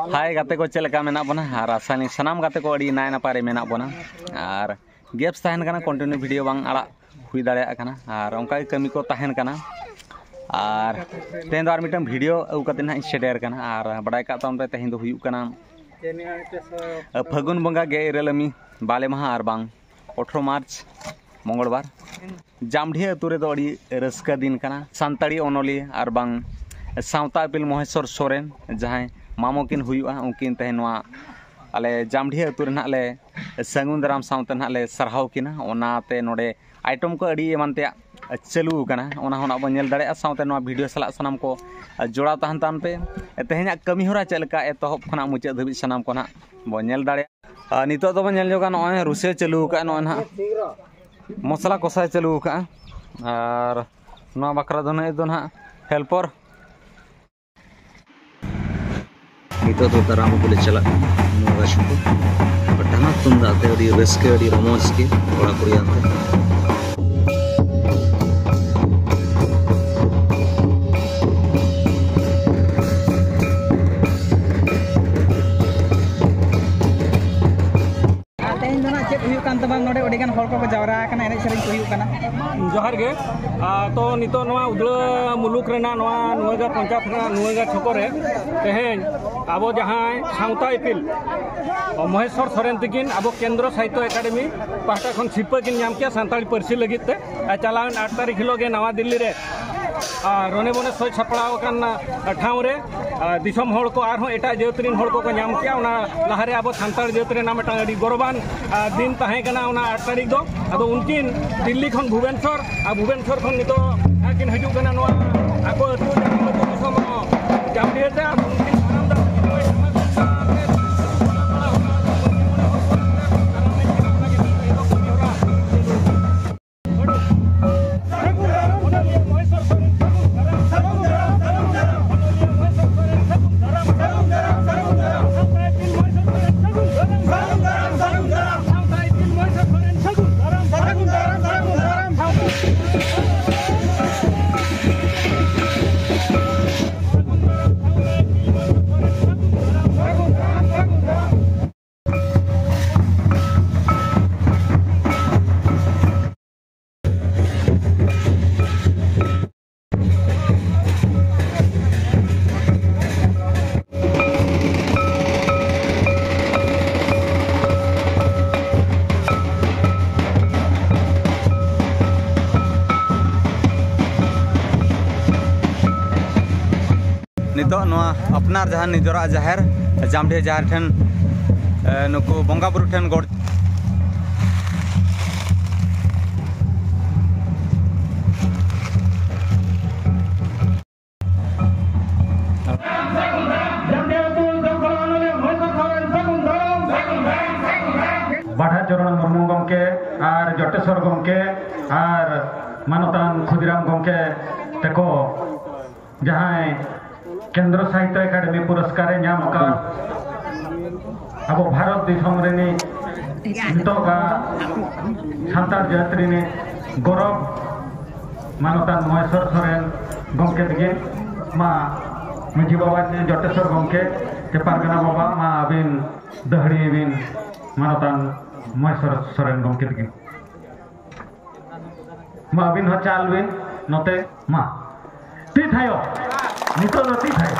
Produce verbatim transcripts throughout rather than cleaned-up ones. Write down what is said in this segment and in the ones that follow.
ᱦᱟᱭ ᱜᱟᱛᱮ ᱠᱚ, ᱪᱮᱫ ᱞᱮᱠᱟ ᱢᱮᱱᱟᱜ ᱵᱚᱱᱟ? ᱟᱨ ᱟᱥᱟᱭᱟᱞᱤᱧ ᱥᱟᱱᱟᱢ ᱜᱟᱛᱮ ᱠᱚ ᱟᱹᱰᱤ ᱱᱟᱭ ᱱᱟᱯᱟᱭ ᱨᱮ ᱢᱮᱱᱟᱜ ᱵᱚᱱᱟ᱾ ᱟᱨ ᱜᱮᱯᱥ ᱛᱟᱦᱮᱱ ᱠᱟᱱᱟ, ᱠᱚᱱᱴᱤᱱᱤᱭᱩ ᱵᱷᱤᱰᱤᱭᱳ ᱵᱟᱝ ᱟᱲᱟᱜ ᱦᱩᱭ ᱫᱟᱲᱮᱭᱟᱜ ᱠᱟᱱᱟ, ᱟᱨ ᱚᱱᱠᱟ ᱜᱮ ᱠᱟᱹᱢᱤ ᱠᱚ ᱛᱟᱦᱮᱱ ᱠᱟᱱᱟ᱾ ᱟᱨ ᱛᱮᱦᱮᱧ ᱫᱚ ᱟᱨ ᱢᱤᱫᱴᱟᱝ ᱵᱷᱤᱰᱤᱭᱳ ᱟᱹᱜᱩ ᱠᱟᱛᱮ ᱱᱟᱦᱟᱜ ᱤᱧ ᱥᱮᱴᱮᱨ ᱠᱟᱱᱟ᱾ ᱟᱨ ᱵᱟᱰᱟᱭ ᱠᱟᱜ ᱛᱟᱵᱚᱱ ᱯᱮ, ᱛᱮᱦᱮᱧ ᱫᱚ ᱦᱩᱭᱩᱜ ᱠᱟᱱᱟ ᱯᱷᱟᱹᱜᱩᱱ ᱵᱚᱸᱜᱟ ᱜᱮᱞ ᱤᱨᱟᱹᱞ ᱟᱹᱢᱤ ᱵᱟᱞᱮ ᱢᱟᱦᱟ, ᱟᱨ ᱵᱟᱝ ᱟᱴᱷᱨᱚ ᱢᱟᱨᱪ ᱢᱚᱝᱜᱚᱞᱵᱟᱨ᱾ ᱡᱟᱢᱰᱷᱤᱭᱟᱹ ᱟᱹᱛᱩ ᱨᱮᱫᱚ ᱟᱹᱰᱤ ᱨᱟᱹᱥᱠᱟᱹ ᱫᱤᱱ ᱠᱟᱱᱟ᱾ ᱥᱟᱱᱛᱟᱲᱤ ᱚᱱᱚᱞᱤᱭᱟᱹ ᱟᱨ ᱵᱟᱝ ᱥᱟᱶᱛᱟ ᱟᱹᱯᱤᱞ ᱢᱚᱦᱮᱥᱚᱨ ᱥᱚᱨᱮᱱ, ᱡᱟᱦᱟᱸᱭ ᱢᱟᱢᱚ ᱠᱤᱱ ᱦᱩᱭᱩᱜᱼᱟ, ᱩᱱᱠᱤᱱ ᱛᱮᱦᱮᱧ ᱱᱚᱣᱟ ᱟᱞᱮ ᱡᱟᱢᱰᱷᱤᱭᱟᱹ ᱟᱹᱛᱩ ᱨᱮ ᱱᱟᱦᱟᱜ ᱞᱮ ᱥᱟᱹᱜᱩᱱ ᱫᱟᱨᱟᱢ ᱥᱟᱶᱛᱮ ᱱᱟᱦᱟᱜ ᱞᱮ ᱥᱟᱨᱦᱟᱣ ᱠᱤᱱᱟ᱾ ᱚᱱᱟᱛᱮ ᱱᱚᱰᱮ ᱟᱭᱴᱚᱢ ᱠᱚ ᱟᱹᱰᱤ ᱮᱢᱟᱱ ᱛᱮᱭᱟᱜ ᱪᱟᱹᱞᱩ ᱟᱠᱟᱱᱟ, ᱚᱱᱟ ᱦᱚᱸ ᱱᱟᱦᱟᱜ ᱵᱚᱱ ᱧᱮᱞ ᱫᱟᱲᱮᱭᱟᱜᱼᱟ᱾ ᱥᱟᱶᱛᱮ ᱱᱚᱣᱟ ᱵᱷᱤᱰᱤᱭᱳ ᱥᱟᱞᱟᱜ ᱥᱟᱱᱟᱢ ᱠᱚ ᱡᱚᱲᱟᱣ ᱛᱟᱦᱮᱱ ᱛᱟᱵᱚᱱ ᱯᱮ᱾ ᱛᱮᱦᱮᱧᱟᱜ ᱠᱟᱹᱢᱤ ᱦᱚᱨᱟ ᱪᱮᱫ ᱞᱮᱠᱟ ᱮᱛᱚᱦᱚᱵ ᱠᱷᱚᱱᱟᱜ ᱢᱩᱪᱟᱹᱫ ᱫᱷᱟᱹᱵᱤᱡ ᱥᱟᱱᱟᱢ ᱠᱚ ᱱᱟᱦᱟᱜ ᱵᱚᱱ ᱧᱮᱞ ᱫᱟᱲᱮᱭᱟᱜᱼᱟ᱾ ᱟᱨ ᱱᱤᱛᱚᱜ ᱫᱚᱵᱚᱱ ᱧᱮᱞ ᱧᱚᱜᱟ, ᱱᱚᱜᱼᱚᱭ ᱨᱩᱥᱮ ᱪᱟᱹᱞᱩ ᱟᱠᱟᱫᱼᱟ, ᱱᱚᱜᱼᱚᱭ ᱱᱟᱦᱟᱜ ᱢᱚᱥᱞᱟ ᱠᱚᱥᱟᱭ ᱪᱟᱹᱞᱩ ᱟᱠᱟᱫᱼᱟ᱾ ᱟᱨ ᱱᱚᱣᱟ ᱵᱟᱠᱷᱨᱟ ᱫᱚ ᱱᱟᱦᱟᱜ ᱫᱚ ᱱᱟᱦᱟᱜ ᱦᱮᱞᱯᱚᱨ᱾ ᱱᱤᱛᱚᱜ ᱫᱚ ᱫᱟᱨᱟᱢ ᱟᱹᱜᱩ ᱞᱮ ᱪᱟᱞᱟᱜ ᱠᱟᱱᱟ ᱱᱚᱣᱟ ᱜᱟᱹᱪᱷᱤ ᱠᱚ᱾ ᱴᱟᱢᱟᱠ ᱛᱩᱢᱫᱟᱜ ᱛᱮ ᱟᱹᱰᱤ ᱨᱟᱹᱥᱠᱟᱹ, ᱟᱹᱰᱤ ᱨᱚᱢᱚᱡᱽ ᱜᱮ ᱠᱚᱲᱟ ᱠᱩᱲᱤ ᱟᱛᱮ᱾ ᱟᱨ ᱛᱮᱦᱮᱧ ᱫᱚ ᱱᱟᱜ ᱪᱮᱫ ᱦᱩᱭᱩᱜ ᱠᱟᱱ ᱛᱟᱵᱚᱱᱟ? ᱱᱚᱰᱮ ᱟᱹᱰᱤ ᱜᱟᱱ ᱦᱚᱲ ᱠᱚᱠᱚ ᱡᱟᱣᱨᱟ ᱟᱠᱟᱱᱟ, ᱮᱱᱮᱡ ᱥᱮᱨᱮᱧ ᱠᱚ ᱦᱩᱭᱩᱜ ᱠᱟᱱᱟ᱾ ᱡᱚᱦᱟᱨ ᱜᱮ᱾ ᱟᱨ ᱛᱚ ᱱᱤᱛᱚᱜ ᱱᱚᱣᱟ ᱩᱫᱽᱲᱟ ᱢᱩᱞᱩᱠ ᱨᱮᱱᱟᱜ ᱱᱚᱣᱟ ᱱᱩᱣᱟᱹᱜᱟ ᱯᱚᱧᱪᱟᱭᱮᱛ ᱨᱮᱱᱟᱜ ᱱᱩᱣᱟᱹᱜᱟ ᱪᱷᱚᱠᱚ ᱨᱮ ᱛᱮᱦᱮᱧ ᱟᱵᱚ ᱡᱟᱦᱟᱸᱭ ᱥᱟᱶᱛᱟ ᱤᱯᱤᱞ ᱢᱚᱦᱮᱥᱣᱚᱨ ᱥᱚᱨᱮᱱ ᱛᱤᱠᱤᱱ ᱟᱵᱚ ᱠᱮᱱᱫᱨᱚ ᱥᱟᱦᱤᱛᱛᱚ ᱮᱠᱟᱰᱮᱢᱤ ᱯᱟᱦᱴᱟ ᱠᱷᱚᱱ ᱥᱤᱨᱯᱟᱹ ᱠᱤᱱ ᱧᱟᱢ ᱠᱮᱭᱟ ᱥᱟᱱᱛᱟᱲᱤ ᱯᱟᱹᱨᱥᱤ ᱞᱟᱹᱜᱤᱫ ᱛᱮ᱾ ᱟᱨ ᱪᱟᱞᱟᱣᱮᱱ ᱟᱴ ᱛᱟᱹᱨᱤᱠᱷ ᱦᱤᱞᱳᱜ ᱜᱮ ᱱᱟᱣᱟ ᱫᱤᱞᱞᱤ ᱨᱮ, ᱟᱨ ᱨᱚᱱᱮ ᱵᱚᱱᱮ ᱥᱟᱡᱽ ᱥᱟᱯᱲᱟᱣ ᱟᱠᱟᱱ, ᱟᱨ, ᱴᱷᱟᱶ ᱨᱮ, ᱟᱨ, ᱫᱤᱥᱚᱢ ᱦᱚᱲ ᱠᱚ ᱟᱨᱦᱚᱸ ᱮᱴᱟᱜ ᱡᱟᱹᱛ ᱨᱮᱱ ᱦᱚᱲ ᱠᱚᱠᱚ ᱧᱟᱢ ᱠᱮᱭᱟ᱾ ᱚᱱᱟ ᱞᱟᱦᱟᱨᱮ ᱟᱵᱚ ᱥᱟᱱᱛᱟᱲ ᱡᱟᱹᱛ ᱨᱮᱱᱟᱜ ᱢᱤᱫᱴᱟᱝ ᱟᱹᱰᱤ ᱜᱚᱨᱚᱵᱟᱱ, ᱟᱨ, ᱫᱤᱱ ᱛᱟᱦᱮᱸ ᱠᱟᱱᱟ ᱚᱱᱟ ᱟᱴ ᱛᱟᱹᱨᱤᱠᱷ ᱫᱚ᱾ ᱟᱫᱚ ᱩᱱᱠᱤᱱ ᱫᱤᱞᱞᱤ ᱠᱷᱚᱱ ᱵᱷᱩᱵᱮᱱᱥᱚᱨ, ᱟᱨ ᱵᱷᱩᱵᱮᱱᱥᱚᱨ ᱠᱷᱚᱱ ᱱᱤᱛᱚᱜ ᱟᱹᱠᱤᱱ ᱦᱤᱡᱩᱜ ᱠᱟᱱᱟ ᱱᱚᱣᱟ ᱟᱠᱚ ᱟᱹᱛᱩ ᱡᱟᱱᱟᱢ ᱟᱹᱛᱩ ᱫᱤᱥᱚᱢ ᱡᱟᱢᱰᱤᱦᱟᱹ ᱛᱮ᱾ ᱟᱨ ᱩᱱᱠᱤᱱ ᱥᱟᱱᱟᱢ ᱫᱚ ᱱᱤᱛᱚᱜ ᱱᱚᱣᱟ ᱟᱯᱱᱟᱨ ᱡᱟᱦᱟᱸ ᱱᱤᱡᱮᱨᱟᱜ ᱡᱟᱦᱮᱨ, ᱡᱟᱢᱰᱷᱮ ᱡᱟᱦᱮᱨ ᱴᱷᱮᱱ, ᱮ, ᱱᱩᱠᱩ ᱵᱚᱸᱜᱟ ᱵᱩᱨᱩ ᱴᱷᱮᱱ ᱜᱚᱰ ᱵᱟᱰᱷᱟ ᱪᱚᱨᱚᱬ ᱢᱩᱨᱢᱩ ᱜᱚᱢᱠᱮ ᱟᱨ ᱡᱚᱴᱮᱥᱚᱨ ᱜᱚᱢᱠᱮ ᱟᱨ ᱢᱟᱱᱚᱛᱟᱱ ᱠᱷᱩᱫᱤᱨᱟᱢ ᱜᱚᱢᱠᱮ ᱛᱮᱠᱚ ᱡᱟᱦᱟᱸᱭ ᱠᱮᱱᱫᱨᱚ ᱥᱟᱦᱤᱛᱛᱚ ᱮᱠᱟᱰᱮᱢᱤ ᱯᱩᱨᱚᱥᱠᱟᱨ ᱮ ᱧᱟᱢ ᱟᱠᱟᱫ ᱟᱵᱚ ᱵᱷᱟᱨᱚᱛ ᱫᱤᱥᱚᱢ ᱨᱤᱱᱤᱡ ᱱᱤᱛᱚᱜᱟᱜ ᱥᱟᱱᱛᱟᱲ ᱡᱟᱹᱛ ᱨᱤᱱᱤᱡ ᱜᱚᱨᱚᱵᱽ ᱢᱟᱱᱚᱛᱟᱱ ᱢᱚᱦᱮᱥᱚᱨ ᱥᱚᱨᱮᱱ ᱜᱚᱢᱠᱮ ᱛᱤᱠᱤᱱ, ᱢᱟ ᱢᱟᱹᱡᱷᱤ ᱵᱟᱵᱟ ᱡᱚᱴᱮᱥᱚᱨ ᱜᱚᱢᱠᱮ ᱪᱮ ᱯᱟᱨᱜᱟᱱᱟ ᱵᱟᱵᱟ, ᱢᱟ ᱟᱹᱵᱤᱱ ᱫᱟᱹᱦᱲᱤ ᱵᱤᱱ ᱢᱟᱱᱚᱛᱟᱱ ᱢᱚᱦᱮᱥᱚᱨ ᱥᱚᱨᱮᱱ ᱜᱚᱢᱠᱮ ᱛᱤᱠᱤᱱ᱾ ᱢᱟ ᱟᱹᱵᱤᱱ ᱦᱚᱸ ᱪᱟᱞ ᱵᱤᱱ ᱱᱚᱛᱮ, ᱢᱟ᱾ ᱛᱤ ᱛᱷᱟᱭᱚ, ᱱᱤᱛᱚᱜ ᱫᱚ ᱛᱤ ᱛᱷᱟᱭᱚ᱾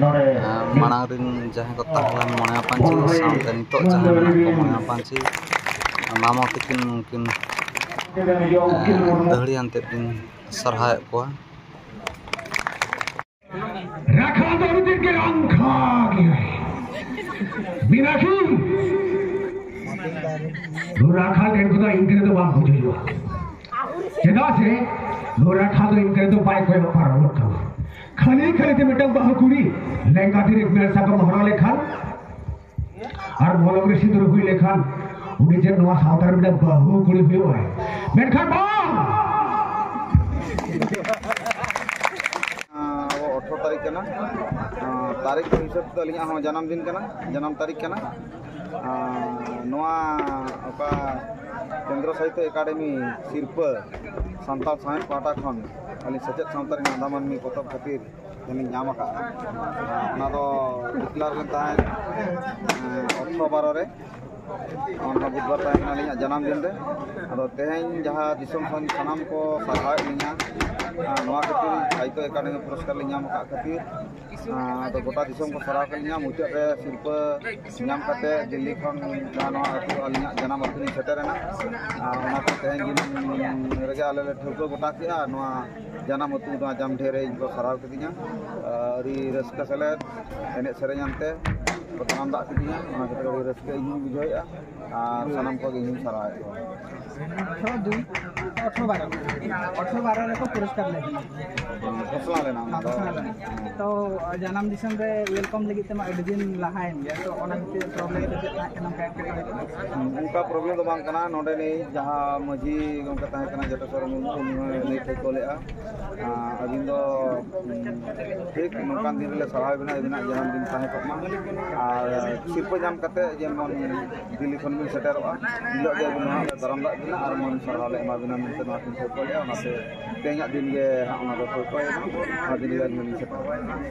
ᱱᱚᱰᱮ ᱟᱨ ᱢᱟᱲᱟᱝ ᱨᱤᱱ ᱡᱟᱦᱟᱸᱭ ᱠᱚ ᱛᱟᱦᱮᱸ ᱞᱮᱱ ᱢᱚᱬᱮ ᱯᱟᱹᱧᱪᱤ ᱥᱟᱶᱛᱮ ᱱᱤᱛᱚᱜ ᱡᱟᱦᱟᱸᱭ ᱢᱮᱱᱟᱜ ᱠᱚ ᱢᱚᱬᱮ ᱯᱟᱹᱧᱪᱤ, ᱱᱟᱢᱚ ᱛᱤᱠᱤᱱ ᱩᱱᱠᱤᱱ, ᱮᱸ, ᱫᱟᱹᱦᱲᱤ ᱟᱱᱛᱮᱫ ᱠᱤᱱ ᱥᱟᱨᱦᱟᱣᱮᱫ ᱠᱚᱣᱟ᱾ ᱨᱟᱠᱷᱟ ᱫᱚ ᱟᱹᱰᱤ ᱛᱮᱫ ᱜᱮ ᱨᱟᱝᱠᱷᱟ ᱜᱮᱭᱟᱭ᱾ ᱢᱮᱱᱟᱠᱤ, ᱱᱚᱣᱟ ᱨᱟᱠᱷᱟ ᱴᱷᱮᱱ ᱠᱷᱚᱱ ᱫᱚ ᱤᱱᱠᱟᱹ ᱨᱮᱫᱚ ᱵᱟᱝ ᱵᱩᱡᱷᱟᱹᱣ ᱦᱩᱭᱩᱜᱼᱟ᱾ ᱪᱮᱫᱟᱜ ᱥᱮ ᱱᱚᱣᱟ ᱨᱟᱠᱷᱟ ᱫᱚ ᱤᱱᱠᱟᱹ ᱨᱮᱫᱚ ᱵᱟᱭ ᱠᱚᱭᱚᱜ ᱯᱟᱨᱚᱢᱚᱜ ᱠᱟᱱᱟ᱾ ᱠᱷᱟᱹᱞᱤ ᱠᱷᱟᱹᱞᱤ ᱛᱮ ᱢᱤᱫᱴᱟᱝ ᱵᱟᱹᱦᱩ ᱠᱩᱲᱤ ᱞᱮᱸᱜᱟ ᱛᱤ ᱨᱮ ᱢᱮᱲ ᱥᱟᱠᱟᱢ ᱦᱚᱨᱚᱜ ᱞᱮᱠᱷᱟᱱ ᱟᱨ ᱢᱚᱞᱚᱝ ᱨᱮ ᱥᱤᱸᱫᱩᱨ ᱦᱩᱭ ᱞᱮᱠᱷᱟᱱ ᱩᱱᱤ ᱡᱮ ᱱᱚᱣᱟ ᱥᱟᱶᱛᱟ ᱨᱮ ᱢᱤᱫᱴᱟᱝ ᱵᱟᱹᱦᱩ ᱠᱩᱲᱤ ᱦᱩᱭᱩᱜᱼᱟᱭ, ᱢᱮᱱᱠᱷᱟᱱ ᱵᱟᱝ᱾ ᱟᱵᱚ ᱟᱴᱷᱨᱚ ᱛᱟᱹᱨᱤᱠᱷ ᱠᱟᱱᱟ᱾ ᱟᱸ, ᱛᱟᱹᱨᱤᱠᱷ ᱦᱤᱥᱟᱹᱵ ᱛᱮ ᱟᱹᱞᱤᱧᱟᱜ ᱦᱚᱸ ᱡᱟᱱᱟᱢ ᱫᱤᱱ ᱠᱟᱱᱟ, ᱡᱟᱱᱟᱢ ᱛᱟᱹᱨᱤᱠᱷ ᱠᱟᱱᱟ᱾ ᱟᱸ, ᱱᱚᱣᱟ ᱚᱠᱟ ᱠᱮᱱᱫᱨᱚ ᱥᱟᱦᱤᱛᱛᱚ ᱮᱠᱟᱰᱮᱢᱤ ᱥᱤᱨᱯᱟᱹ ᱥᱟᱱᱛᱟᱲ ᱥᱟᱶᱦᱮᱫ ᱯᱟᱦᱴᱟ ᱠᱷᱚᱱ ᱟᱹᱞᱤᱧ ᱥᱮᱪᱮᱫ ᱥᱟᱶᱛᱟ ᱨᱮᱱᱟᱜ ᱟᱫᱷᱟ ᱢᱟᱹᱱᱢᱤ ᱯᱚᱛᱚᱵ ᱠᱷᱟᱹᱛᱤᱨ ᱡᱟᱹᱱᱤᱡ ᱧᱟᱢ ᱟᱠᱟᱫᱼᱟ᱾ ᱟᱸ, ᱚᱱᱟ ᱫᱚ declare ᱞᱮᱱ ᱛᱟᱦᱮᱸᱫ, ᱟᱸ, ᱟᱴᱷᱨᱚ ᱵᱟᱨᱚ ᱨᱮ᱾ ᱚᱱᱟ ᱵᱩᱫᱷᱵᱟᱨ ᱛᱟᱦᱮᱸ ᱠᱟᱱᱟ ᱟᱹᱞᱤᱧᱟᱜ ᱡᱟᱱᱟᱢ ᱫᱤᱱ ᱨᱮ᱾ ᱟᱫᱚ ᱛᱮᱦᱮᱧ ᱡᱟᱦᱟᱸ ᱫᱤᱥᱚᱢ ᱠᱷᱚᱱ ᱥᱟᱱᱟᱢ ᱠᱚ ᱥᱟᱨᱦᱟᱣᱮᱫ ᱞᱤᱧᱟ, ᱟᱨ ᱱᱚᱣᱟ ᱠᱷᱟᱹᱛᱤᱨ ᱥᱟᱦᱤᱛᱛᱚ ᱮᱠᱟᱰᱮᱢᱤ ᱯᱩᱨᱚᱥᱠᱟᱨ ᱞᱤᱧ ᱧᱟᱢ ᱟᱠᱟᱫ ᱠᱷᱟᱹᱛᱤᱨ, ᱟᱫᱚ ᱜᱚᱴᱟ ᱫᱤᱥᱚᱢ ᱠᱚ ᱥᱟᱨᱦᱟᱣ ᱠᱮᱫ ᱞᱤᱧᱟ᱾ ᱢᱩᱪᱟᱹᱫ ᱨᱮ ᱥᱤᱨᱯᱟᱹ ᱧᱟᱢ ᱠᱟᱛᱮ ᱫᱤᱞᱞᱤ ᱠᱷᱚᱱ ᱡᱟᱦᱟᱸ ᱱᱚᱣᱟ ᱟᱹᱛᱩ, ᱟᱹᱞᱤᱧᱟᱜ ᱡᱟᱱᱟᱢ ᱟᱹᱛᱩ ᱞᱤᱧ ᱥᱮᱴᱮᱨᱮᱱᱟ᱾ ᱟᱨ ᱚᱱᱟᱛᱮ ᱛᱮᱦᱮᱧ ᱫᱤᱱ ᱨᱮᱜᱮ ᱟᱞᱮ ᱞᱮ ᱴᱷᱟᱹᱣᱠᱟᱹ ᱜᱚᱴᱟ ᱠᱮᱜᱼᱟ ᱱᱚᱣᱟ ᱡᱟᱱᱟᱢ ᱟᱹᱛᱩ, ᱱᱚᱣᱟ ᱡᱟᱢᱰᱷᱮ ᱨᱮ ᱤᱧ ᱠᱚ ᱥᱟᱨᱦᱟᱣ ᱠᱤᱫᱤᱧᱟ᱾ ᱟᱹᱰᱤ ᱨᱟᱹᱥᱠᱟᱹ ᱥᱮᱞᱮᱫ ᱮᱱᱮᱡ ᱥᱮᱨᱮᱧ ᱟᱱᱛᱮ ᱠᱚ ᱫᱟᱨᱟᱢ ᱫᱟᱜ ᱠᱤᱫᱤᱧᱟ᱾ ᱚᱱᱟ ᱠᱷᱟᱹᱛᱤᱨ ᱟᱹᱰᱤ ᱨᱟᱹᱥᱠᱟᱹ ᱤᱧ ᱦᱚᱸᱧ ᱵᱩᱡᱷᱟᱹᱣᱮᱫᱼᱟ ᱟᱨ ᱥᱟᱱᱟᱢ ᱠᱚᱜᱮ ᱤᱧ ᱦᱚᱸᱧ ᱥᱟᱨᱦᱟᱣᱮᱫ ᱠᱚᱣᱟ᱾ ᱟᱴᱷᱨᱚ ᱫᱩᱭ, ᱟᱴᱷᱨᱚ ᱵᱟᱨᱚ, ᱟᱴᱷᱨᱚ ᱵᱟᱨᱚ ᱨᱮᱠᱚ ᱯᱩᱨᱚᱥᱠᱟᱨ ᱞᱮᱫ ᱞᱤᱧᱟ᱾ ᱜᱷᱳᱥᱚᱱᱟ ᱞᱮᱱᱟ ᱚᱱᱟ ᱫᱚ᱾ ᱜᱷᱳᱥᱚᱱᱟ ᱞᱮᱱᱟ᱾ ᱛᱚ, ᱡᱟᱱᱟᱢ ᱫᱤᱥᱚᱢ ᱨᱮ ᱣᱮᱞᱠᱟᱢ ᱞᱟᱹᱜᱤᱫ ᱛᱮᱢᱟ ᱟᱹᱰᱤ ᱫᱤᱱ ᱞᱟᱦᱟᱭᱮᱱ ᱜᱮᱭᱟ, ᱛᱚ ᱚᱱᱟ ᱠᱷᱟᱹᱛᱤᱨ ᱯᱨᱚᱵᱞᱮᱢ ᱫᱚ ᱪᱮᱫ ᱛᱟᱦᱮᱸ ᱠᱟᱱᱟ, ᱚᱱᱠᱟ ᱮᱴᱠᱮᱴᱚᱬᱮ ᱠᱚ? ᱦᱩᱸ, ᱚᱱᱠᱟ ᱯᱨᱚᱵᱞᱮᱢ ᱫᱚ ᱵᱟᱝ ᱠᱟᱱᱟ᱾ ᱱᱚᱰᱮᱱᱤᱡ ᱡᱟᱦᱟᱸ ᱢᱟᱹᱡᱷᱤ ᱜᱚᱢᱠᱮ ᱛᱟᱦᱮᱸ ᱠᱟᱱᱟ ᱡᱚᱴᱮᱥᱚᱨ ᱢᱩᱨᱢᱩ, ᱩᱱᱤ ᱦᱚᱸ ᱞᱟᱹᱭ ᱴᱷᱟᱹᱣᱠᱟᱹ ᱞᱮᱫᱼᱟ, ᱟᱸ, ᱟᱹᱵᱤᱱ ᱫᱚ, ᱩᱸ, ᱴᱷᱤᱠ ᱱᱚᱝᱠᱟᱱ ᱫᱤᱱ ᱨᱮᱞᱮ ᱥᱟᱨᱦᱟᱣ ᱵᱤᱱᱟ, ᱟᱹᱵᱤᱱᱟᱜ ᱡᱟᱱᱟᱢ ᱫᱤᱱ ᱛᱟᱦᱮᱸ ᱠᱚᱜ ᱢᱟ᱾ ᱟᱨ ᱥᱤᱨᱯᱟᱹ ᱧᱟᱢ ᱠᱟᱛᱮ ᱡᱮᱢᱚᱱ ᱫᱤᱞᱞᱤ ᱠᱷᱚᱱ ᱵᱤᱱ ᱥᱮᱴᱮᱨᱚᱜᱼᱟ, ᱮᱱ ᱦᱤᱞᱳᱜ ᱜᱮ ᱟᱹᱵᱤᱱ ᱱᱚᱣᱟ ᱞᱮ ᱫᱟᱨᱟᱢ ᱫᱟᱜ ᱵᱤᱱᱟ ᱟᱨ ᱢᱟᱹᱱ ᱥᱟᱨᱦᱟᱣ ᱞᱮ ᱮᱢᱟ ᱵᱤᱱᱟ ᱢᱮᱱᱛᱮ ᱱᱚᱣᱟ ᱠᱤᱱ ᱴᱷᱟᱹᱣᱠᱟᱹᱭᱟ᱾ ᱚᱱᱟᱛᱮ ᱛᱮᱦᱮᱧᱟᱜ ᱫᱤᱱ ᱜᱮ ᱦᱟᱸᱜ ᱚᱱᱟ ᱫᱚ ᱴᱷᱟᱹᱣᱠᱟᱹᱭᱮᱱᱟ, ᱚᱱᱟ ᱫᱤᱱ ᱜᱮ ᱟᱹᱞᱤᱧ ᱞᱤᱧ ᱥᱮᱴᱮᱨᱚᱜᱼᱟ᱾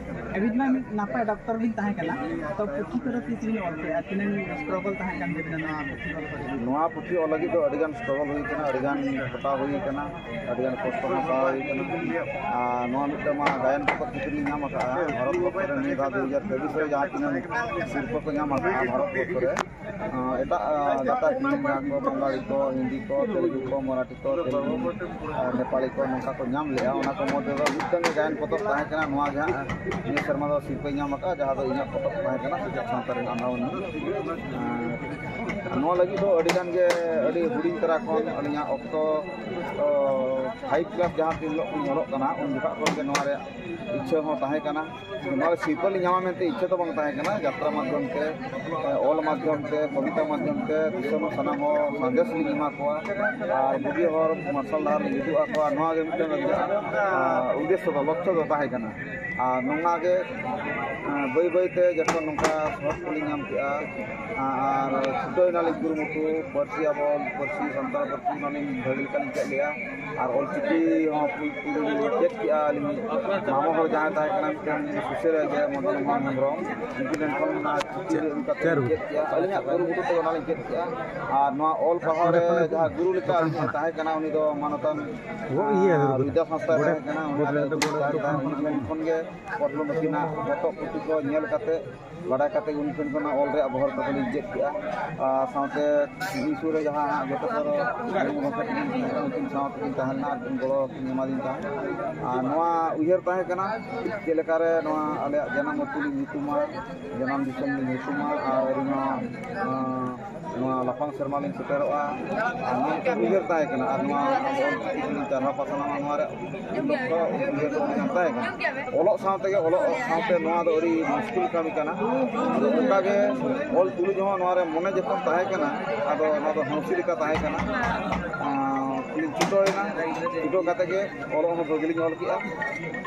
ᱟᱹᱵᱤᱱ ᱢᱟ ᱢᱤᱫ ᱱᱟᱯᱟᱭ ᱰᱟᱠᱛᱚᱨ ᱵᱤᱱ ᱛᱟᱦᱮᱸ ᱠᱟᱱᱟ, ᱛᱚ ᱯᱩᱛᱷᱤ ᱠᱚᱫᱚ ᱛᱤᱥ ᱵᱤᱱ ᱚᱞ ᱠᱮᱫᱼᱟ? ᱛᱤᱱᱟᱹᱝ ᱥᱴᱨᱟᱜᱚᱞ ᱛᱟᱦᱮᱸ ᱠᱟᱱ ᱛᱟᱹᱵᱤᱱᱟ ᱱᱚᱣᱟ ᱯᱩᱛᱷᱤ ᱚᱞ ᱠᱚᱨᱮ? ᱱᱚᱣᱟ ᱯᱩᱛᱷᱤ ᱚᱞ ᱞᱟᱹᱜᱤᱫ ᱫᱚ ᱟᱹᱰᱤᱜᱟᱱ ᱥᱴᱨᱟᱜᱚᱞ ᱦᱩᱭ ᱠᱟᱱᱟ, ᱟᱹᱰᱤᱜᱟᱱ ᱠᱷᱟᱴᱟᱣ ᱦᱩᱭ ᱠᱟᱱᱟ, ᱟᱹᱰᱤᱜᱟᱱ ᱠᱚᱥᱴᱚ ᱦᱚᱸ ᱦᱟᱛᱟᱣ ᱦᱩᱭ ᱠᱟᱱᱟ᱾ ᱟᱨ ᱱᱚᱣᱟ ᱢᱤᱫᱴᱟᱝ ᱢᱟ ᱜᱟᱭᱟᱱ ᱯᱚᱛᱚᱵ ᱪᱤᱛᱟᱹᱨ ᱞᱤᱧ ᱧᱟᱢ ᱟᱠᱟᱫᱼᱟ ᱵᱷᱟᱨᱚᱛ ᱵᱚᱨᱥᱚ ᱨᱮ, ᱱᱤᱭᱟᱹ ᱫᱷᱟᱣ ᱫᱩ ᱦᱟᱡᱟᱨ ᱪᱚᱵᱵᱤᱥ ᱨᱮ ᱡᱟᱦᱟᱸ ᱛᱤᱱᱟᱹᱜ ᱥᱤᱨᱯᱟᱹ ᱠᱚ ᱧᱟᱢ ᱟᱠᱟᱫᱼᱟ ᱵᱷᱟᱨᱚᱛ ᱵᱚᱨᱥᱚ ᱨᱮ, ᱟᱸ, ᱮᱴᱟᱜ, ᱟᱸ, ᱜᱟᱛᱟᱠ ᱨᱮᱱ ᱡᱟᱦᱟᱸ ᱠᱚ ᱵᱟᱝᱜᱟᱞᱤ ᱠᱚ, ᱦᱤᱱᱫᱤ ᱠᱚ, ᱛᱮᱞᱮᱜᱩ ᱠᱚ, ᱢᱟᱨᱟᱴᱷᱤ ᱠᱚ, ᱛᱮᱞᱮᱜᱩ, ᱟᱨ ᱱᱮᱯᱟᱞᱤ ᱠᱚ, ᱱᱚᱝᱠᱟ ᱠᱚ ᱧᱟᱢ ᱞᱮᱜᱼᱟ᱾ ᱚᱱᱟ ᱠᱚ ᱢᱚᱫᱽᱫᱷᱮ ᱫᱚ ᱢᱤᱫᱴᱟᱝ ᱜᱮ ᱜᱟᱭᱟᱱ ᱯᱚᱛᱚᱵ ᱛᱟᱦᱮᱸ ᱠᱟᱱᱟ᱾ ᱱᱚᱣᱟ ᱜᱮ ᱦᱟᱸᱜ ᱱᱤᱭᱟᱹ ᱥᱮᱨᱢᱟ ᱫᱚ ᱥᱤᱨᱯᱟᱹᱧ ᱧᱟᱢ ᱟᱠᱟᱫᱼᱟ, ᱡᱟᱦᱟᱸ ᱫᱚ ᱤᱧᱟᱹᱜ ᱯᱚᱛᱚᱵ ᱛᱟᱦᱮᱸ ᱠᱟᱱᱟ ᱥᱮᱪᱮᱫ ᱥᱟᱶᱛᱟ ᱨᱮᱱᱟᱜ ᱟᱸᱫᱷᱟᱣᱟᱹᱱᱤ᱾ ᱟᱨ ᱱᱚᱣᱟ ᱞᱟᱹᱜᱤᱫ ᱫᱚ ᱟᱹᱰᱤ ᱜᱟᱱ ᱜᱮ, ᱟᱹᱰᱤ ᱦᱩᱰᱤᱧ ᱛᱚᱨᱟ ᱠᱷᱚᱱ ᱟᱹᱞᱤᱧᱟᱜ ᱚᱠᱛᱚ, ᱚ, ᱯᱷᱟᱭᱤᱵᱷ ᱠᱞᱟᱥ ᱡᱟᱦᱟᱸ ᱛᱤᱱ ᱦᱤᱞᱳᱜ ᱠᱷᱚᱱ ᱚᱞᱚᱜ ᱠᱟᱱᱟ, ᱩᱱ ᱡᱚᱠᱷᱟᱜ ᱠᱷᱚᱱ ᱜᱮ ᱱᱚᱣᱟ ᱨᱮᱭᱟᱜ ᱤᱪᱪᱷᱟᱹ ᱦᱚᱸ ᱛᱟᱦᱮᱸ ᱠᱟᱱᱟ᱾ ᱱᱚᱣᱟ ᱨᱮ ᱥᱤᱨᱯᱟᱹ ᱞᱤᱧ ᱧᱟᱢᱟ ᱢᱮᱱᱛᱮ ᱤᱪᱪᱷᱟᱹ ᱫᱚ ᱵᱟᱝ ᱛᱟᱦᱮᱸ ᱠᱟᱱᱟ᱾ ᱡᱟᱛᱨᱟ ᱢᱟᱫᱽᱫᱷᱚᱢ ᱛᱮ, ᱚᱞ ᱢᱟᱫᱽᱫᱷᱚᱢ ᱛᱮ, ᱠᱚᱵᱤᱛᱟ ᱢᱟᱫᱽᱫᱷᱚᱢ ᱛᱮ ᱫᱤᱥᱚᱢ ᱨᱮᱱ ᱥᱟᱱᱟᱢ ᱦᱚᱲ ᱥᱟᱸᱫᱮᱥ ᱞᱤᱧ ᱮᱢᱟ ᱠᱚᱣᱟ ᱟᱨ ᱵᱩᱜᱤ ᱦᱚᱨ ᱢᱟᱨᱥᱟᱞ ᱰᱟᱦᱟᱨ ᱞᱤᱧ ᱩᱫᱩᱜ ᱟᱠᱚᱣᱟ᱾ ᱱᱚᱣᱟ ᱜᱮ ᱢᱤᱫᱴᱟᱝ ᱟᱹᱞᱤᱧᱟᱜ, ᱟᱸ, ᱩᱫᱽᱫᱮᱥᱥᱚ ᱫᱚ, ᱞᱚᱠᱠᱷᱚ ᱫᱚ ᱛᱟᱦᱮᱸ ᱠᱟᱱᱟ᱾ ᱟᱨ ᱱᱚᱝᱟ ᱜᱮ, ᱟᱸ, ᱵᱟᱹᱭ ᱵᱟᱹᱭ ᱛᱮ ᱡᱚᱠᱷᱚᱱ ᱱᱚᱝᱠᱟ ᱥᱚᱦᱚᱫ ᱠᱚᱞᱤᱧ ᱧᱟᱢ ᱠᱮᱜᱼᱟ, ᱟᱨ ᱪᱷᱩᱴᱟᱹᱣ ᱮᱱᱟ ᱠᱩᱨᱩᱢᱩᱴᱩ ᱯᱟᱹᱨᱥᱤ, ᱟᱵᱚ ᱯᱟᱹᱨᱥᱤ, ᱥᱟᱱᱛᱟᱲ ᱯᱟᱹᱨᱥᱤ ᱢᱟᱞᱤᱧ ᱵᱷᱟᱹᱜᱤ ᱞᱮᱠᱟᱞᱤᱧ ᱪᱮᱫ ᱞᱮᱜᱼᱟ᱾ ᱟᱨ ᱚᱞᱪᱤᱠᱤ ᱦᱚᱸ ᱯᱩᱭᱞᱩ ᱯᱩᱭᱞᱩ ᱞᱤᱧ ᱪᱮᱫ ᱠᱮᱜᱼᱟ ᱟᱹᱞᱤᱧ᱾ ᱢᱟᱢᱚ ᱦᱚᱲ ᱡᱟᱦᱟᱸᱭ ᱛᱟᱦᱮᱸ ᱠᱟᱱᱟ ᱢᱤᱫᱴᱮᱱ ᱥᱩᱥᱟᱹᱨᱤᱭᱟᱹ ᱜᱮ, ᱢᱚᱫᱚᱱ ᱢᱳᱦᱚᱱ ᱦᱮᱢᱵᱨᱚᱢ, ᱩᱱᱠᱩ ᱴᱷᱮᱱ ᱠᱷᱚᱱ ᱚᱱᱟ ᱪᱤᱠᱤ ᱪᱮᱫ ᱨᱮ ᱩᱱᱠᱟ ᱪᱮᱫ ᱛᱮᱞᱤᱧ ᱪᱮᱫ ᱠᱮᱜᱼᱟ᱾ ᱟᱹᱞᱤᱧᱟᱜ ᱠᱩᱨᱩᱢᱩᱴᱩ ᱛᱮ ᱚᱱᱟᱞᱤᱧ ᱪᱮᱫ ᱠᱮᱜᱼᱟ᱾ ᱟᱨ ᱱᱚᱣᱟ ᱚᱞ ᱯᱟᱲᱦᱟᱣ ᱨᱮ ᱡᱟᱦᱟᱸ ᱜᱩᱨᱩ ᱞᱮᱠᱟ ᱟᱹᱞᱤᱧ ᱴᱷᱮᱱ ᱛᱟᱦᱮᱸ ᱠᱟᱱᱟ, ᱩᱱᱤ ᱫᱚ ᱢᱟᱱᱚᱛᱟᱱ, ᱤᱭᱟᱹ ᱟᱨ ᱵᱤᱫᱽᱫᱟ ᱥᱚᱝᱥᱛᱷᱟ ᱨᱮ ᱛᱟᱦᱮᱸ ᱠᱟᱱᱟ, ᱩᱱᱤ ᱜᱚᱰᱮᱛ ᱫᱚ ᱜᱚᱰᱮᱛ ᱫᱚ ᱩᱱᱤ ᱴᱷᱮᱱ ᱠᱷᱚᱱ ᱜᱮ ᱯᱚᱨᱞᱚ ᱱᱩᱠᱤᱱᱟᱜ ᱯᱚᱛᱚᱵ ᱯᱩᱛᱷᱤ ᱠᱚ ᱧᱮᱞ ᱠᱟᱛᱮ, ᱵᱟᱰᱟᱭ ᱠᱟᱛᱮ ᱩᱱᱤ ᱴᱷᱮᱱ ᱠᱷᱚᱱᱟᱜ ᱚᱞ ᱨᱮᱭᱟᱜ ᱵᱚᱦᱚᱨ ᱠᱚᱫᱚ ᱞᱤᱧ ᱪᱮᱫ ᱠᱮᱜᱼᱟ᱾ ᱟᱨ ᱥᱟᱶᱛᱮ ᱤᱧ ᱥᱩᱨ ᱨᱮ ᱡᱟᱦᱟᱸ ᱡᱚᱛᱚ ᱦᱚᱲ ᱜᱩᱨᱩ ᱜᱚᱢᱠᱮ ᱛᱟᱹᱠᱤᱱ ᱛᱟᱦᱮᱸ ᱠᱟᱱᱟ, ᱩᱱᱠᱤᱱ ᱥᱟᱶ ᱛᱮᱠᱤᱱ ᱛᱟᱦᱮᱸ ᱞᱮᱱᱟ ᱟᱨ ᱠᱤᱱ ᱜᱚᱲᱚ ᱠᱤᱱ ᱮᱢᱟᱫᱤᱧ ᱛᱟᱦᱮᱸᱫ᱾ ᱟᱨ ᱱᱚᱣᱟ ᱩᱭᱦᱟᱹᱨ ᱛᱟᱦᱮᱸ ᱠᱟᱱᱟ ᱪᱮᱫ ᱞᱮᱠᱟᱨᱮ ᱱᱚᱣᱟ ᱟᱞᱮᱭᱟᱜ ᱡᱟᱱᱟᱢ ᱟᱹᱛᱩ ᱞᱤᱧ ᱧᱩᱛᱩᱢᱟ, ᱡᱟᱱᱟᱢ ᱫᱤᱥᱚᱢ ᱞᱤᱧ ᱧᱩᱛᱩᱢᱟ, ᱟᱨ ᱟᱹᱞᱤᱧ ᱦᱚᱸ, ᱟᱸ, ᱱᱚᱣᱟ ᱞᱟᱯᱷᱟᱝ ᱥᱮᱨᱢᱟ ᱞᱤᱧ ᱥᱮᱴᱮᱨᱚᱜᱼᱟ᱾ ᱟᱨ ᱱᱚᱣᱟ ᱢᱤᱫᱴᱟᱝ ᱩᱭᱦᱟᱹᱨ ᱛᱟᱦᱮᱸ ᱠᱟᱱᱟ᱾ ᱟᱨ ᱱᱚᱣᱟ ᱟᱵᱚ ᱚᱞᱪᱤᱠᱤ ᱛᱮᱵᱚᱱ ᱪᱟᱨᱦᱟᱣ ᱯᱟᱥᱱᱟᱣᱟ, ᱱᱚᱣᱟ ᱨᱮ ᱩᱱ ᱚᱠᱛᱚ ᱩᱭᱦᱟᱹᱨ ᱫᱚ ᱢᱤᱫᱴᱟᱝ ᱛᱟᱦᱮᱸ ᱠᱟᱱᱟ᱾ ᱚᱞᱚᱜ ᱥᱟᱶ ᱛᱮᱜᱮ, ᱚᱞᱚᱜ ᱥᱟᱶᱛᱮ ᱱᱚᱣᱟ ᱫᱚ ᱟᱹᱰᱤ ᱢᱩᱥᱠᱤᱞ ᱠᱟᱹᱢᱤ ᱠᱟᱱᱟ᱾ ᱟᱫᱚ ᱚᱱᱠᱟ ᱜᱮ ᱚᱞ ᱛᱩᱞᱩᱡ ᱦᱚᱸ ᱱᱚᱣᱟ ᱨᱮ ᱢᱚᱱᱮ ᱡᱚᱠᱷᱚᱱ ᱛᱟᱦᱮᱸ ᱠᱟᱱᱟ, ᱟᱫᱚ ᱱᱚᱣᱟ ᱫᱚ ᱦᱟᱹᱣᱥᱤ ᱞᱮᱠᱟ ᱛᱟᱦᱮᱸ ᱠᱟᱱᱟ᱾ ᱟᱸ, ᱞᱤᱧ ᱪᱷᱩᱴᱟᱹᱣ ᱮᱱᱟ᱾ ᱪᱷᱩᱴᱟᱹᱣ ᱠᱟᱛᱮ ᱜᱮ ᱚᱞᱚᱜ ᱦᱚᱸ ᱵᱷᱟᱹᱜᱤ ᱞᱤᱧ ᱚᱞ ᱠᱮᱜᱼᱟ᱾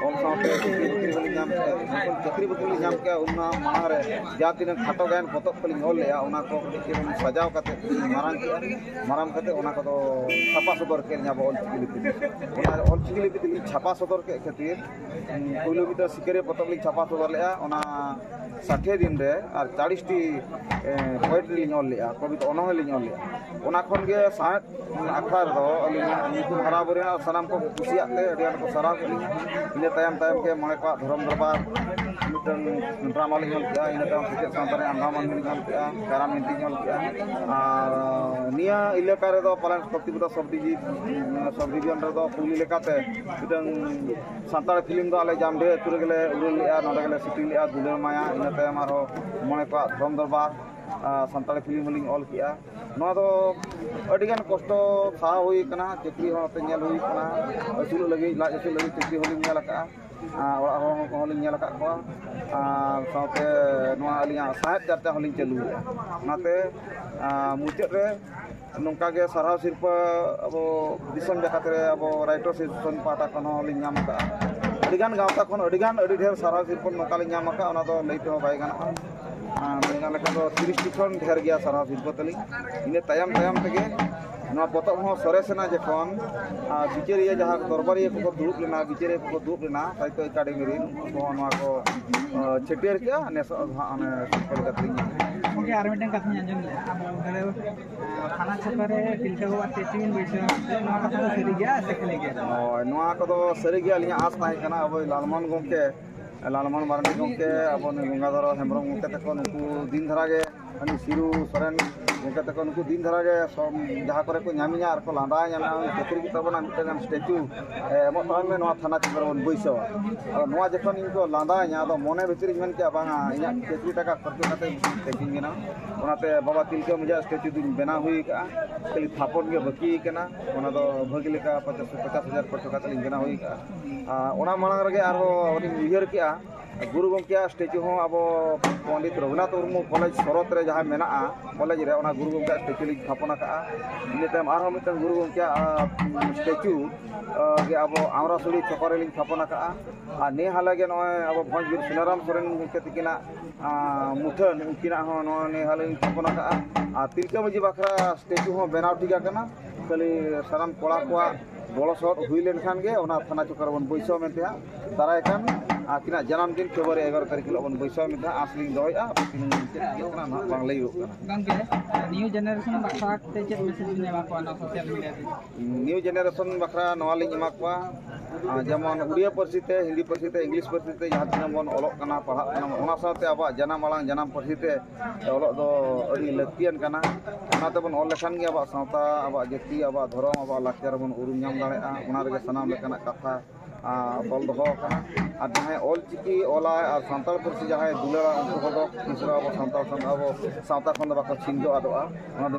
ᱚᱞ ᱥᱟᱶᱛᱮ ᱪᱟᱹᱠᱨᱤ ᱵᱟᱹᱠᱨᱤ ᱦᱚᱸᱞᱤᱧ ᱧᱟᱢ ᱠᱮᱜᱼᱟ᱾ ᱡᱚᱠᱷᱚᱱ ᱪᱟᱹᱠᱨᱤ ᱵᱟᱹᱠᱨᱤ ᱞᱤᱧ ᱧᱟᱢ ᱠᱮᱜᱼᱟ, ᱩᱱ ᱢᱟ ᱢᱟᱲᱟᱝ ᱨᱮ ᱡᱟᱦᱟᱸ ᱛᱤᱱᱟᱹᱜ ᱠᱷᱟᱴᱚ ᱜᱟᱭᱟᱱ ᱯᱚᱛᱚᱵ ᱠᱚᱞᱤᱧ ᱚᱞ ᱞᱮᱜᱼᱟ, ᱚᱱᱟ ᱠᱚ ᱠᱟᱹᱴᱤᱡ ᱪᱩᱞᱩᱝ ᱥᱟᱡᱟᱣ ᱠᱟᱛᱮ ᱞᱤᱧ ᱢᱟᱨᱟᱝ ᱠᱮᱜᱼᱟ᱾ ᱢᱟᱨᱟᱝ ᱠᱟᱛᱮ ᱚᱱᱟ ᱠᱚᱫᱚ ᱪᱷᱟᱯᱟ ᱥᱚᱫᱚᱨ ᱠᱮᱜᱼᱟ ᱞᱤᱧ ᱟᱵᱚ ᱚᱞᱪᱤᱠᱤ ᱞᱤᱯᱤ ᱛᱮ᱾ ᱚᱱᱟ ᱚᱞᱪᱤᱠᱤ ᱞᱤᱯᱤ ᱛᱮᱞᱤᱧ ᱪᱷᱟᱯᱟ ᱥᱚᱫᱚᱨ ᱠᱮᱫ ᱠᱷᱟᱹᱛᱤᱨ, ᱩᱸ, ᱯᱩᱭᱞᱩ ᱢᱤᱫᱴᱟᱝ ᱥᱤᱠᱟᱹᱨᱤᱭᱟᱹ ᱯᱚᱛᱚᱵ ᱞᱤᱧ ᱪᱷᱟᱯᱟ ᱥᱚᱫᱚᱨ ᱞᱮᱜᱼᱟ᱾ ᱚᱱᱟ ᱥᱟᱴᱷᱮ ᱫᱤᱱ ᱨᱮ ᱟᱨ ᱪᱟᱲᱤᱥ ᱴᱤ, ᱮ, ᱯᱚᱭᱮᱴᱨᱤ ᱞᱤᱧ ᱚᱞ ᱞᱮᱜᱼᱟ, ᱠᱚᱵᱤᱛᱟ ᱚᱱᱚᱬᱦᱮ ᱞᱤᱧ ᱚᱞ ᱞᱮᱜᱼᱟ᱾ ᱚᱱᱟ ᱠᱷᱚᱱ ᱜᱮ ᱥᱟᱶᱦᱮᱫ ᱟᱠᱷᱲᱟ ᱨᱮᱫᱚ ᱟᱹᱞᱤᱧᱟᱜ ᱧᱩᱛᱩᱢ ᱦᱟᱨᱟ ᱵᱩᱨᱩᱭᱮᱱᱟ ᱟᱨ ᱥᱟᱱᱟᱢ ᱠᱚ ᱠᱩᱥᱤᱭᱟᱜ ᱛᱮ ᱟᱹᱰᱤ ᱟᱸᱴ ᱠᱚ ᱥᱟᱨᱦᱟᱣ ᱠᱮᱫ ᱞᱤᱧᱟ᱾ ᱤᱱᱟᱹ ᱛᱟᱭᱚᱢ ᱛᱟᱭᱚᱢ ᱜᱮ ᱢᱚᱬᱮ ᱠᱚᱣᱟᱜ ᱫᱷᱚᱨᱚᱢ ᱫᱚᱨᱵᱟᱨ ᱢᱤᱫᱴᱟᱝ ᱰᱨᱟᱢᱟ ᱞᱤᱧ ᱚᱞ ᱠᱮᱜᱼᱟ, ᱤᱱᱟᱹ ᱛᱟᱭᱚᱢ ᱥᱮᱪᱮᱫ ᱥᱟᱶᱛᱟ ᱨᱮ ᱟᱸᱫᱷᱟ ᱢᱟᱹᱱᱢᱤ ᱞᱤᱧ ᱚᱞ ᱠᱮᱜᱼᱟ, ᱠᱟᱨᱟᱢ ᱵᱤᱱᱛᱤᱧ ᱚᱞ ᱠᱮᱜᱼᱟ᱾ ᱟᱨ ᱱᱤᱭᱟᱹ ᱮᱞᱟᱠᱟ ᱨᱮᱫᱚ ᱯᱟᱞᱮᱱ ᱥᱚᱠᱛᱤᱯᱟᱫᱟ ᱥᱚᱵᱽ ᱰᱤᱵᱷᱤ-, ᱥᱚᱵᱽ ᱰᱤᱵᱷᱤᱡᱚᱱ ᱨᱮᱫᱚ ᱯᱩᱭᱞᱩ ᱞᱮᱠᱟᱛᱮ ᱢᱤᱫᱴᱟᱝ ᱥᱟᱱᱛᱟᱲ ᱯᱷᱤᱞᱢ ᱫᱚ ᱟᱞᱮ ᱡᱟᱢᱰᱮ ᱟᱹᱛᱩ ᱨᱮᱜᱮ ᱞᱮ ᱩᱰᱩᱝ ᱞᱮᱜᱼᱟ, ᱱᱚᱸᱰᱮ ᱜᱮᱞᱮ ᱥᱩᱴᱤᱝ ᱞᱮᱜᱼᱟ, ᱫᱩᱞᱟᱹᱲ ᱢᱟᱭᱟ, ᱤᱱᱟᱹ ᱛᱟᱭᱚᱢ ᱟᱨᱦᱚᱸ ᱢᱚᱬᱮ ᱠᱚᱣᱟᱜ ᱫᱷᱚᱨᱚᱢ ᱫᱚᱨᱵᱟᱨ, ᱟᱨ ᱥᱟᱱᱛᱟᱲᱤ ᱯᱷᱤᱞᱢ ᱦᱚᱸᱞᱤᱧ ᱚᱞ ᱠᱮᱜᱼᱟ᱾ ᱱᱚᱣᱟ ᱫᱚ ᱟᱹᱰᱤᱜᱟᱱ ᱠᱚᱥᱴᱚ ᱥᱟᱦᱟᱣ ᱦᱩᱭ ᱠᱟᱱᱟ, ᱪᱟᱹᱠᱨᱤ ᱦᱚᱸ ᱱᱚᱛᱮ ᱧᱮᱞ ᱦᱩᱭ ᱠᱟᱱᱟ, ᱟᱹᱥᱩᱞᱚᱜ ᱞᱟᱹᱜᱤᱫ, ᱞᱟᱡ ᱟᱹᱥᱩᱞ ᱞᱟᱹᱜᱤᱫ ᱪᱟᱹᱠᱨᱤ ᱦᱚᱸᱞᱤᱧ ᱧᱮᱞ ᱟᱠᱟᱫᱼᱟ, ᱟᱨ ᱚᱲᱟᱜ ᱦᱚᱲ ᱠᱚᱦᱚᱸ ᱞᱤᱧ ᱧᱮᱞ ᱟᱠᱟᱫ ᱠᱚᱣᱟ, ᱟᱨ ᱥᱟᱶᱛᱮ ᱱᱚᱣᱟ ᱟᱹᱞᱤᱧᱟᱜ ᱥᱟᱶᱦᱮᱫ ᱪᱟᱨᱪᱟ ᱦᱚᱸᱞᱤᱧ ᱪᱟᱹᱞᱩᱭᱮᱫᱼᱟ᱾ ᱚᱱᱟᱛᱮ, ᱟᱨ ᱢᱩᱪᱟᱹᱫ ᱨᱮ ᱱᱚᱝᱠᱟ ᱜᱮ ᱥᱟᱨᱦᱟᱣ ᱥᱤᱨᱯᱟᱹ ᱟᱵᱚ ᱫᱤᱥᱚᱢ ᱡᱟᱠᱟᱛ ᱨᱮ ᱟᱵᱚ Writers Association ᱯᱟᱦᱴᱟ ᱠᱷᱚᱱ ᱦᱚᱸ ᱞᱤᱧ ᱧᱟᱢ ᱟᱠᱟᱫᱼᱟ᱾ ᱟᱹᱰᱤᱜᱟᱱ ᱜᱟᱶᱛᱟ ᱠᱷᱚᱱ ᱟᱹᱰᱤᱜᱟᱱ, ᱟᱹᱰᱤ ᱰᱷᱮᱨ ᱥᱟᱨᱦᱟᱣ ᱥᱤᱨᱯᱟᱹ ᱱᱚᱝᱠᱟ ᱞᱤᱧ ᱧᱟᱢ ᱟᱠᱟᱫᱼᱟ, ᱚᱱᱟ ᱫᱚ ᱞᱟᱹᱭ ᱛᱮᱦᱚᱸ ᱵᱟᱭ ᱜᱟᱱᱚᱜᱼᱟ᱾ ᱟᱨ ᱢᱮᱱ ᱞᱮᱠᱷᱟᱱ ᱫᱚ ᱛᱤᱨᱤᱥ ᱴᱤ ᱠᱷᱚᱱ ᱰᱷᱮᱨ ᱜᱮᱭᱟ ᱥᱟᱨᱦᱟᱣ ᱥᱤᱨᱯᱟᱹ ᱛᱟᱹᱞᱤᱧ᱾ ᱤᱱᱟᱹ ᱛᱟᱭᱚᱢ ᱛᱟᱭᱚᱢ ᱛᱮᱜᱮ ᱱᱚᱣᱟ ᱯᱚᱛᱚᱵ ᱦᱚᱸ ᱥᱚᱨᱮᱥ ᱮᱱᱟ ᱡᱚᱠᱷᱚᱱ, ᱟᱨ ᱵᱤᱪᱟᱹᱨᱤᱭᱟᱹ ᱡᱟᱦᱟᱸ ᱫᱚᱨᱵᱟᱨᱤᱭᱟᱹ ᱠᱚᱠᱚ ᱫᱩᱲᱩᱵ ᱞᱮᱱᱟ, ᱵᱤᱪᱟᱹᱨᱤᱭᱟᱹ ᱠᱚᱠᱚ ᱫᱩᱲᱩᱵ ᱞᱮᱱᱟ ᱥᱟᱦᱤᱛᱛᱚ ᱮᱠᱟᱰᱮᱢᱤ ᱨᱮᱱ, ᱩᱱᱠᱩ ᱠᱚᱦᱚᱸ ᱱᱚᱣᱟ ᱠᱚ, ᱟᱸ, ᱪᱷᱟᱹᱴᱭᱟᱹᱨ ᱠᱮᱜᱼᱟ᱾ ᱱᱮᱥᱚᱜ ᱫᱚ ᱦᱟᱸᱜ ᱚᱱᱮ ᱥᱤᱨᱯᱟᱹ ᱞᱮᱠᱟ ᱛᱮᱞᱤᱧ ᱧᱟᱢ ᱠᱮᱜᱼᱟ᱾ ᱜᱚᱢᱠᱮ, ᱟᱨ ᱢᱤᱫᱴᱮᱱ ᱠᱟᱛᱷᱟᱧ ᱟᱸᱡᱚᱢ ᱞᱮᱫᱼᱟ, ᱟᱵᱚ ᱚᱸᱰᱮ, ᱟᱸ, ᱛᱷᱟᱱᱟ ᱪᱷᱟᱛᱟ ᱨᱮ ᱛᱤᱞᱠᱟᱹ ᱵᱟᱵᱟ ᱥᱴᱮᱪᱩ ᱵᱤᱱ ᱵᱟᱹᱭᱥᱟᱹᱣ ᱟᱠᱟᱫᱟ, ᱱᱚᱣᱟ ᱠᱟᱛᱷᱟ ᱫᱚ ᱥᱟᱹᱨᱤ ᱜᱮᱭᱟ ᱥᱮ ᱠᱷᱟᱹᱞᱤ ᱜᱮᱭᱟ? ᱦᱳᱭ, ᱱᱚᱣᱟ ᱠᱚᱫᱚ ᱥᱟᱹᱨᱤ ᱜᱮ᱾ ᱟᱹᱞᱤᱧᱟᱜ ᱟᱸᱥ ᱛᱟᱦᱮᱸ ᱠᱟᱱᱟ, ᱟᱵᱚ ᱞᱟᱞᱢᱳᱦᱚᱱ ᱜᱚᱢᱠᱮ, ᱞᱟᱞᱢᱳᱦᱚᱱ ᱢᱟᱨᱰᱤ ᱜᱚᱢᱠᱮ, ᱟᱵᱚ ᱱᱩᱭ ᱜᱚᱝᱜᱟᱫᱷᱚᱨ ᱦᱮᱢᱵᱨᱚᱢ ᱜᱚᱢᱠᱮ ᱛᱟᱠᱚ, ᱱᱩᱠᱩ ᱫᱤᱱ ᱫᱷᱟᱨᱟ ᱜᱮ, ᱩᱱᱤ ᱥᱤᱨᱩ ᱥᱚᱨᱮᱱ ᱜᱚᱢᱠᱮ ᱛᱟᱠᱚ, ᱱᱩᱠᱩ ᱫᱤᱱ ᱫᱷᱟᱨᱟ ᱜᱮ ᱥᱚᱢ-, ᱡᱟᱦᱟᱸ ᱠᱚᱨᱮ ᱠᱚ ᱧᱟᱢᱤᱧᱟ ᱟᱨ ᱠᱚ ᱞᱟᱸᱫᱟᱭᱟ, ᱧᱟᱢᱟ, ᱩᱱᱤ ᱪᱟᱹᱠᱨᱤ ᱠᱚ ᱛᱟᱵᱚᱱᱟ, ᱢᱤᱫᱴᱟᱝ ᱜᱟᱱ ᱥᱴᱮᱪᱩ, ᱮ, ᱮᱢᱚᱜ ᱛᱟᱵᱚᱱ ᱢᱮ, ᱱᱚᱣᱟ ᱛᱷᱟᱱᱟ ᱪᱮᱛᱟᱱ ᱨᱮᱵᱚᱱ ᱵᱟᱹᱭᱥᱟᱹᱣᱟ᱾ ᱟᱫᱚ ᱱᱚᱣᱟ ᱡᱚᱠᱷᱚᱱ ᱤᱧ ᱠᱚ ᱞᱟᱸᱫᱟᱭᱟᱹᱧᱟ, ᱟᱫᱚ ᱢᱚᱱᱮ ᱵᱷᱤᱛᱤᱨ ᱤᱧ ᱢᱮᱱ ᱠᱮᱜᱼᱟ, ᱵᱟᱝᱟ, ᱤᱧᱟᱹᱜ ᱪᱟᱹᱠᱨᱤ ᱴᱟᱠᱟ ᱠᱷᱚᱨᱪᱟ ᱠᱟᱛᱮ ᱥᱴᱮᱪᱩᱧ ᱵᱮᱱᱟᱣᱟ᱾ ᱚᱱᱟᱛᱮ ᱵᱟᱵᱟ ᱛᱤᱞᱠᱟᱹ ᱢᱟᱹᱡᱷᱤᱭᱟᱜ ᱥᱴᱮᱪᱩ ᱫᱩᱧ ᱵᱮᱱᱟᱣ ᱦᱩᱭ ᱠᱟᱜᱼᱟ, ᱠᱷᱟᱹᱞᱤ ᱛᱷᱟᱯᱚᱱ ᱜᱮ ᱵᱟᱹᱠᱤ ᱠᱟᱱᱟ᱾ ᱚᱱᱟ ᱫᱚ ᱵᱷᱟᱹᱜᱤ ᱞᱮᱠᱟ ᱯᱚᱧᱪᱟᱥ, ᱯᱚᱧᱪᱟᱥ ᱦᱟᱡᱟᱨ ᱠᱷᱚᱨᱪᱟ ᱠᱟᱛᱮ ᱞᱤᱧ ᱵᱮᱱᱟᱣ ᱦᱩᱭ ᱠᱟᱜᱼᱟ᱾ ᱟᱨ ᱚᱱᱟ ᱢᱟᱲᱟᱝ ᱨᱮᱜᱮ ᱟᱨᱦᱚᱸ ᱞᱤᱧ ᱩᱭᱦᱟᱹᱨ ᱠᱮᱜᱼᱟ, ᱜᱩᱨᱩ ᱜᱚᱢᱠᱮᱭᱟᱜ ᱥᱴᱮᱪᱩ ᱦᱚᱸ ᱟᱵᱚ ᱯᱚᱱᱰᱤᱛ ᱨᱚᱜᱷᱩᱱᱟᱛᱷ ᱢᱩᱨᱢᱩ ᱠᱚᱞᱮᱡᱽ ᱥᱚᱨᱚᱛ ᱨᱮ ᱡᱟᱦᱟᱸ ᱢᱮᱱᱟᱜᱼᱟ, ᱠᱚᱞᱮᱡᱽ ᱨᱮ, ᱚᱱᱟ ᱜᱩᱨᱩ ᱜᱚᱢᱠᱮᱭᱟᱜ ᱥᱴᱮᱪᱩ ᱞᱤᱧ ᱛᱷᱟᱯᱚᱱ ᱟᱠᱟᱜᱼᱟ᱾ ᱤᱱᱟᱹ ᱛᱟᱭᱚᱢ ᱟᱨᱦᱚᱸ ᱢᱤᱫᱴᱟᱝ ᱜᱩᱨᱩ ᱜᱚᱢᱠᱮᱭᱟᱜ, ᱟᱸ, ᱥᱴᱮᱪᱩ, ᱟᱸ, ᱜᱮ ᱟᱵᱚ ᱟᱢᱨᱟᱥᱩᱲᱤ ᱪᱷᱚᱠᱚ ᱨᱮᱞᱤᱧ ᱛᱷᱟᱯᱚᱱ ᱟᱠᱟᱜᱼᱟ᱾ ᱟᱨ ᱱᱮ ᱦᱟᱞᱮ ᱜᱮ ᱱᱚᱜᱼᱚᱭ ᱟᱵᱚ ᱵᱷᱚᱸᱡᱽ ᱵᱤᱨ ᱥᱩᱱᱟᱨᱟᱢ ᱥᱚᱨᱮᱱ ᱜᱚᱢᱠᱮ ᱛᱤᱠᱤᱱᱟᱜ, ᱟᱸ, ᱢᱩᱴᱷᱟᱹᱱ, ᱩᱱᱠᱤᱱᱟᱜ ᱦᱚᱸ ᱱᱚᱣᱟ ᱱᱮ ᱦᱟᱞᱮ ᱞᱤᱧ ᱛᱷᱟᱯᱚᱱ ᱟᱠᱟᱜᱼᱟ᱾ ᱟᱨ ᱛᱤᱞᱠᱟᱹ ᱢᱟᱹᱡᱷᱤ ᱵᱟᱠᱷᱨᱟ ᱥᱴᱮᱪᱩ ᱦᱚᱸ ᱵᱮᱱᱟᱣ ᱴᱷᱤᱠ ᱟᱠᱟᱱᱟ᱾ ᱠᱷᱟᱹᱞᱤ ᱥᱟᱱᱟᱢ ᱠᱚᱲᱟ ᱠᱚᱣᱟᱜ ᱜᱚᱲᱚ ᱥᱚᱦᱚᱫ ᱦᱩᱭ ᱞᱮᱱᱠᱷᱟᱱ ᱜᱮ ᱚᱱᱟ ᱛᱷᱟᱱᱟ ᱪᱷᱚᱠᱚ ᱨᱮᱵᱚᱱ ᱵᱟᱹᱭᱥᱟᱹᱣ ᱢᱮᱱᱛᱮ ᱦᱟᱸᱜ ᱫᱟᱨᱟᱭ ᱠᱟᱱ ᱟᱹᱠᱤᱱᱟᱜ ᱡᱟᱱᱟᱢ ᱫᱤᱱ ᱯᱷᱮᱵᱽᱨᱩᱣᱟᱨᱤ ᱮᱜᱟᱨᱚ ᱛᱟᱹᱨᱤᱠᱷ ᱦᱤᱞᱳᱜ ᱵᱚᱱ ᱵᱟᱹᱭᱥᱟᱹᱣ ᱢᱮᱱᱛᱮ ᱦᱟᱸᱜ ᱟᱸᱥ ᱞᱤᱧ ᱫᱚᱦᱚᱭᱮᱫᱼᱟ᱾ ᱟᱹᱵᱤᱱ ᱪᱮᱫ ᱪᱤᱠᱟᱹᱜ ᱠᱟᱱᱟ ᱱᱟᱦᱟᱜ ᱵᱟᱝ ᱞᱟᱹᱭᱚᱜ ᱠᱟᱱᱟ᱾ ᱜᱚᱢᱠᱮ, ᱱᱤᱭᱩ ᱡᱮᱱᱟᱨᱮᱥᱚᱱ ᱵᱟᱠᱷᱨᱟ ᱛᱮ ᱪᱮᱫ ᱢᱮᱥᱮᱡᱽ ᱵᱤᱱ ᱮᱢᱟ ᱠᱚᱣᱟ ᱱᱚᱣᱟ ᱥᱳᱥᱟᱞ ᱢᱤᱰᱤᱭᱟ ᱨᱮ? ᱱᱤᱭᱩ ᱡᱮᱱᱟᱨᱮᱥᱚᱱ ᱵᱟᱠᱷᱨᱟ ᱱᱚᱣᱟ ᱞᱤᱧ ᱮᱢᱟ ᱠᱚᱣᱟ, ᱟᱨ ᱡᱮᱢᱚᱱ ᱩᱲᱤᱭᱟ ᱯᱟᱹᱨᱥᱤ ᱛᱮ, ᱦᱤᱱᱫᱤ ᱯᱟᱹᱨᱥᱤ ᱛᱮ, ᱤᱝᱞᱤᱥ ᱯᱟᱹᱨᱥᱤ ᱛᱮ ᱡᱟᱦᱟᱸ ᱛᱤᱱᱟᱹᱜ ᱵᱚᱱ ᱚᱞᱚᱜ ᱠᱟᱱᱟ, ᱯᱟᱲᱦᱟᱜ ᱠᱟᱱᱟ, ᱚᱱᱟ ᱥᱟᱶᱛᱮ ᱟᱵᱚᱣᱟᱜ ᱡᱟᱱᱟᱢ ᱟᱲᱟᱝ, ᱡᱟᱱᱟᱢ ᱯᱟᱹᱨᱥᱤ ᱛᱮ ᱚᱞᱚᱜ ᱫᱚ ᱟᱹᱰᱤ ᱞᱟᱹᱠᱛᱤᱭᱟᱱ ᱠᱟᱱᱟ᱾ ᱚᱱᱟ ᱛᱮᱵᱚᱱ ᱚᱞ ᱞᱮᱠᱷᱟᱱ ᱜᱮ ᱟᱵᱚᱣᱟᱜ ᱥᱟᱶᱛᱟ, ᱟᱵᱚᱣᱟᱜ ᱡᱟᱹᱛᱤ, ᱟᱵᱚᱣᱟᱜ ᱫᱷᱚᱨᱚᱢ, ᱟᱵᱚᱣᱟᱜ ᱞᱟᱠᱪᱟᱨ ᱵᱚᱱ ᱩᱨᱩᱢ ᱧᱟᱢ ᱫᱟᱲᱮᱭᱟᱜᱼᱟ᱾ ᱚᱱᱟ ᱨᱮᱜᱮ ᱥᱟᱱᱟᱢ ᱞᱮᱠᱟᱱᱟᱜ ᱠᱟᱛᱷᱟ, ᱟᱨ ᱚᱞ ᱫᱚᱦᱚ ᱟᱠᱟᱱᱟ᱾ ᱟᱨ ᱡᱟᱦᱟᱸᱭ ᱚᱞ ᱪᱤᱠᱤ ᱚᱞᱟᱭ ᱟᱨ ᱥᱟᱱᱛᱟᱲ ᱯᱟᱹᱨᱥᱤ ᱡᱟᱦᱟᱸᱭ ᱫᱩᱞᱟᱹᱲᱟ, ᱩᱱᱠᱩ ᱠᱚᱫᱚ ᱛᱤᱥ ᱨᱮᱦᱚᱸ ᱟᱵᱚ ᱥᱟᱱᱛᱟᱲ ᱠᱷᱚᱱ, ᱟᱵᱚ ᱥᱟᱶᱛᱟ ᱠᱷᱚᱱ ᱫᱚ ᱵᱟᱠᱚ ᱪᱷᱤᱱ ᱫᱚ ᱟᱫᱚᱜᱼᱟ᱾ ᱚᱱᱟ ᱫᱚ